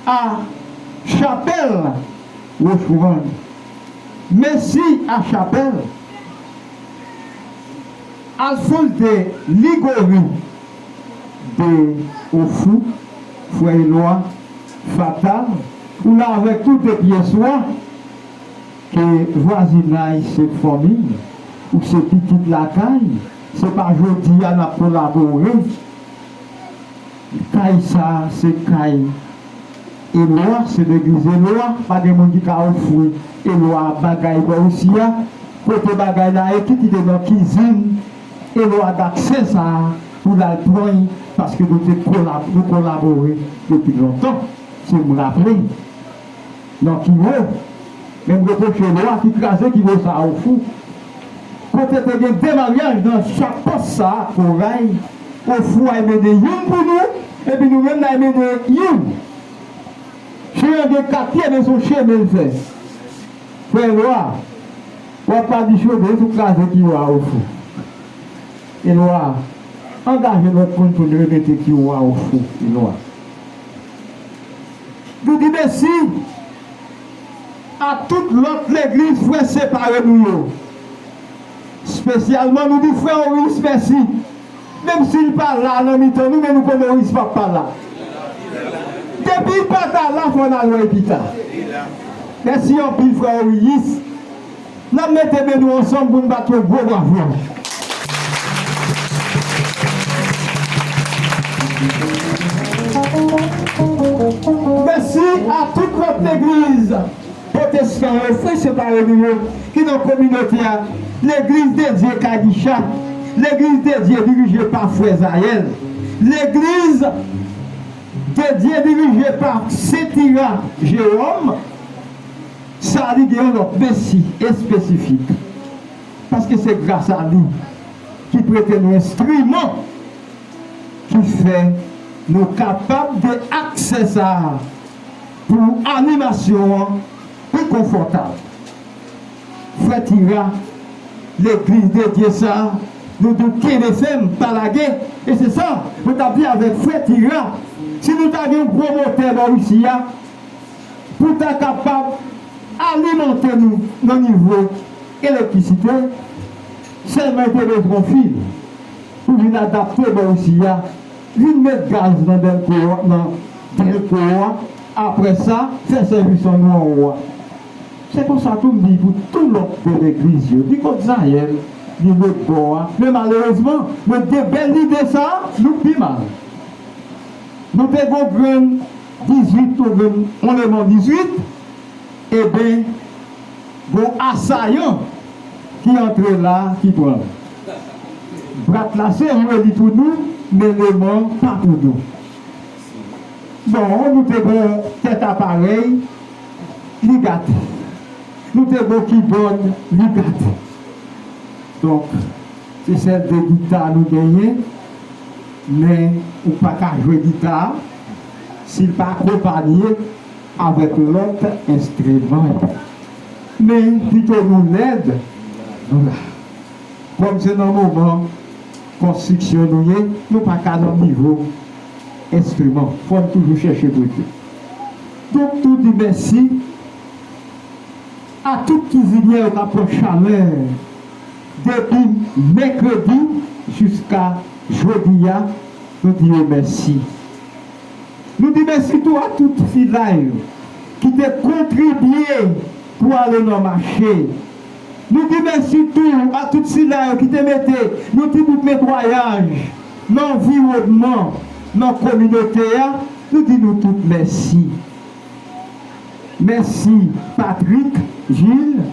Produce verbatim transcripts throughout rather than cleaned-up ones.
A Chapelle Rochebrune. Mèsi a Chapelle. Alphonse de Ligory de Ofou, frè Eloi, Fatal, ou la avèk tout de pyès ou a, ke vwazinaj se fanmi, ou se pitit lakay, se pa jodi a n ap kolabore. Kay sa a se kay Eloi, se legliz Eloi, pa gen moun ki ka ofri Eloi bagay bò isi a. Kote bagay la ye, ki kite nan kizin, Eloi dakse sa a pou l al pran l, paske nou te kolab-, nou kolabore depi lontan. Se m raple. Nan kiwo, men m repwoche Eloi ki kraze kiwo sa a Ofou. Kote te gen de maryaj nan chak pòs sa a, koray, Ofou ay mennen youn pou nou, epi nou menm n ay mennen youn. Chemen an gen kat pye, men se yon chemen l fè. Frè Eloi, w ap pa di chode, se w kraze kiwo a Ofou. Eloi, angaje lòt moun pou n remete kiwo a Ofou, Eloi. Nou di mèsi a tout lòt legliz frè separe nou yo. Espesyalman, nou di frè Oris mèsi. Menm si l pa la nan mitan nou, men nou konnen Oris p ap pa la. Depi l pa ta la, fò n al wè l pita. Mèsi anpil, frè Oris. N ap mete men nou ansanm pou n bat yon gwo bravo. Mèsi a tout lòt legliz pwotestan yo, frè separe nou yo, ki nan kominote a. Legliz de Dye Kadisha, legliz de Dye dirije pa frè Zayèl, legliz de Dye dirije pa Sentira Jewòm, sa li gen yon lòt mèsi espesifik. Paske se gras a li ki prete nou enstriman ki fè nou kapab gen aksè sa a pou animasyon an pi konfòtab. Frè Tira, legliz de Dye sa a, nou di w kenbe fèm, pa lage. E se sa, mwen t ap di avèk frè Tira, si nou ta gen yon gwo motè bò isi a, pou ta kapab alimante nou nan nivo elektrisite, sèlman te bezwen fil pou vin adapte bò isi a, vin met gaz nan dèlko a, nan dèlko a, apre sa, fè sèvis an nou anwo a. Se konsa tou m di pou tout lòt de legliz yo, ni kot Zayèl, ni lòt bò a. Men malerezman, mwen gen bèl lide sa a, nou pi mal. Nou te gon grenn dizuit, nou grenn on leman dizuit, eben, gon asayan ki antre la, ki pran l. Brat la se vre li pou nou, men leman pa pou nou. Bon, nou te gon tèt aparèy, li gate. Nou te gon kibòd, li gate. Donk, se sèl de gita nou genyen, men ou pa ka jwe gita a si l pa akonpanye avèk lòt enstriman yo. Men, pito nou lèd, nou la. Kòm se nan moman konstriksyon nou ye, nou pa ka nan nivo enstriman. Fò n toujou chèche prete. Donk, nou di mèsi a tout kizinyè yo k ap pran chalè depi mèkredi jiska jodi a, nou di yo mèsi. Nou di mèsi tou a tout sila yo ki te kontribye pou ale nan mache. Nou di mèsi tou a tout sila yo ki te mete yon ti bout netwayaj nan anviwònman, nan kominote a. Nou di nou tout mèsi. Mèsi, Patrick Gilles.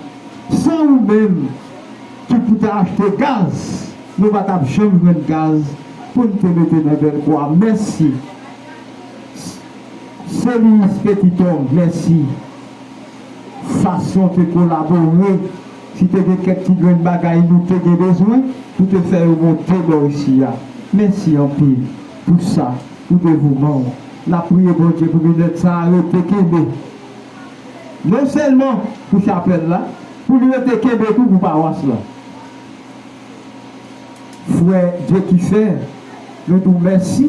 San ou menm ki pou ta achte gaz, nou pa t ap janm jwenn gaz pou n te mete nan dèlko a. Mèsi. Célius Petiton, mèsi. Fason te kolabore, si te gen kèk ti grenn bagay nou te gen bezwen, nou te fè yo monte bò isi a. Mèsi anpil pou sa, pou devouman w. N ap priye Bondye pou minèt sa a rete kenbe. Non sèlman pou chapèl la, pou li rete kenbe tou pou pawas la. Frè Dye ki fè, nou di w mèsi.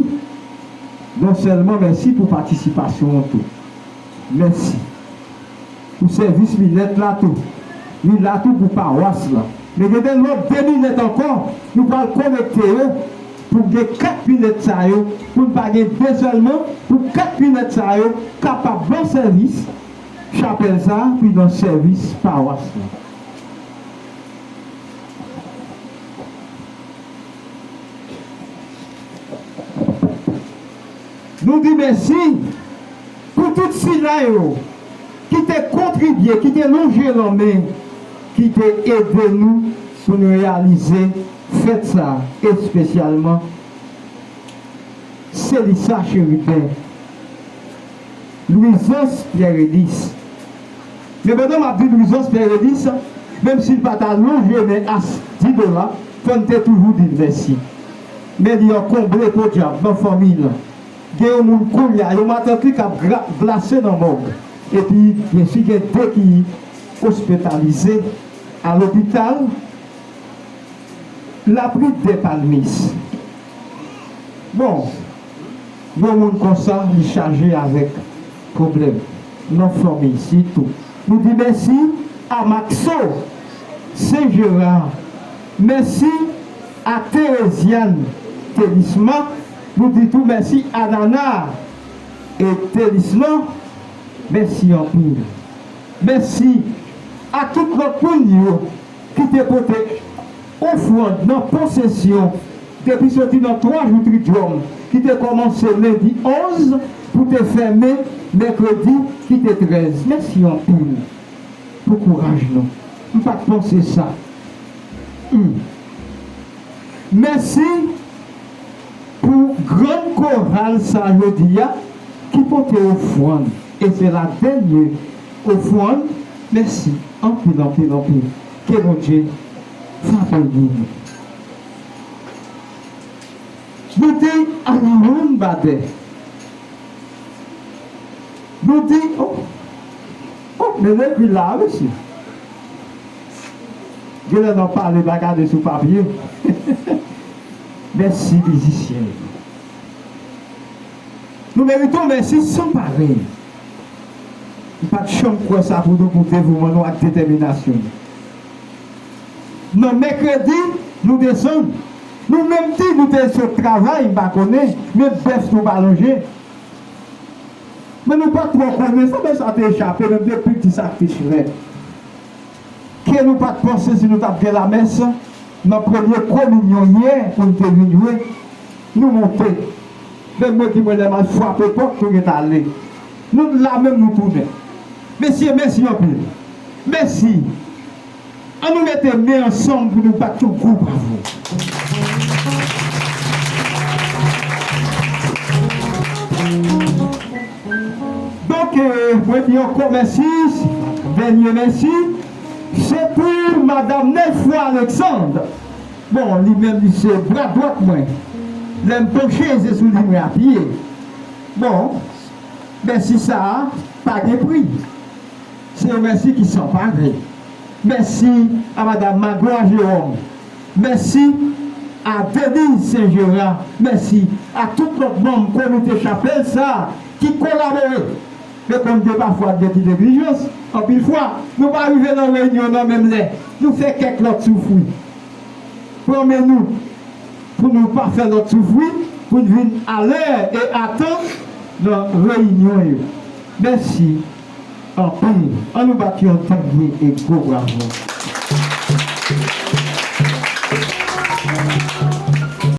Non sèlman mèsi pou patisipasyon w tou. Mèsi pou sèvis Minèt la tou. Li la tou pou pawas la. Men gen de lòt de Minèt ankò, nou pral konekte yo pou gen kat Minèt sa yo, pou n pa gen de sèlman, pou kat Minèt sa yo kapab ban sèvis chapèl sa a, pi nan sèvis pawas la. Nou di mèsi pou tout sila yo ki te kontribye, ki te lonje lanmen, ki te ede nou pou n reyalize fèt sa a, espesyalman Selissa Chérubin, Louisance Pierre Elis. Men pandan m ap di Louisance Pierre Elis, menm si l pa ta lonje men as di dola, fò n te toujou di l mèsi. Men li ankonble podyab nan fanmi l. Gen yon moun kounye a, yon matant li k ap gra-, glase nan mòg. Epi, byensi, gen de ki ospitalize a lopital Lapli dè Palmis. Bon, yon moun konsa, li chaje avèk pwoblèm nan fanmi sitou. Nou di mèsi a Maxo Sen Jera, mèsi a Tereziane Telisma, nou di tou mèsi a Nana e Telisma, mèsi anpil. Mèsi a tout lòt moun yo ki te pote ofrann nan posesyon depi soti nan twa jou tridyòm ki te kòmanse lendi onz pou te fèmen mèkredi ki te trèz. Mèsi anpil pou kouraj nou. M pa t panse sa. Hmm. Mèsi pou grann koral sa jodi a ki pote ofrann. E se la dènye ofrann. Mèsi anpil, anpil, anpil. Ke Bondye favorise nou. Nou di Aaron Badet. Nou di, oh, oh, men legliz la, mesye. Genlè nan pale, pa gade sou papye. Mèsi, mizisyen. Nou merite yon mèsi san parèy. M pa t janm kwè sa pou nou, pou devouman nou ak detèminasyon nou. Nan mèkredi, nou desann. Nou menm di nou te sot travay, m pa konnen, men bèf nou pa lonje. Men nou pa t twò konnen sa, men sa te chape, menm depi di sa k te chlè. Ke nou pa t panse si nou t ap gen lamès nan premye kominyon yè pou n te vin jwe, nou monte. Men mwen di mwen lè m al frape pòt, nou gentan ale. Nou la menm nou tounen. Mesye, mèsi anpil. Mèsi. An nou mete men ansanm pou nou bat yon gwo bravo. Donk, eh, mwen di ankò mèsi, dènye mèsi, se pou Madanm Nelfwa Alexandre. Bon, li menm, li se bra dwat mwen. Lè m panche, se sou li mwen apiye. Bon, mèsi sa a, pa gen pri. Se yon mèsi ki san parèy. Mèsi a Madanm Magloire Jérôme. Mèsi a Denise Saint-Gérard. Mèsi a tout lòt manm komite chapèl sa a ki kolabore. Men kòm gen pafwa gen ti neglijans, anpil fwa, nou pa rive nan reyinyon nan menm lè. Nou fè kèk lòt soufri. Pran men nou pou nou pa fè lòt soufri, pou n vin alè e atan nan reyinyon yo. Mèsi anpil. An nou bat yon dènye e gwo bravo.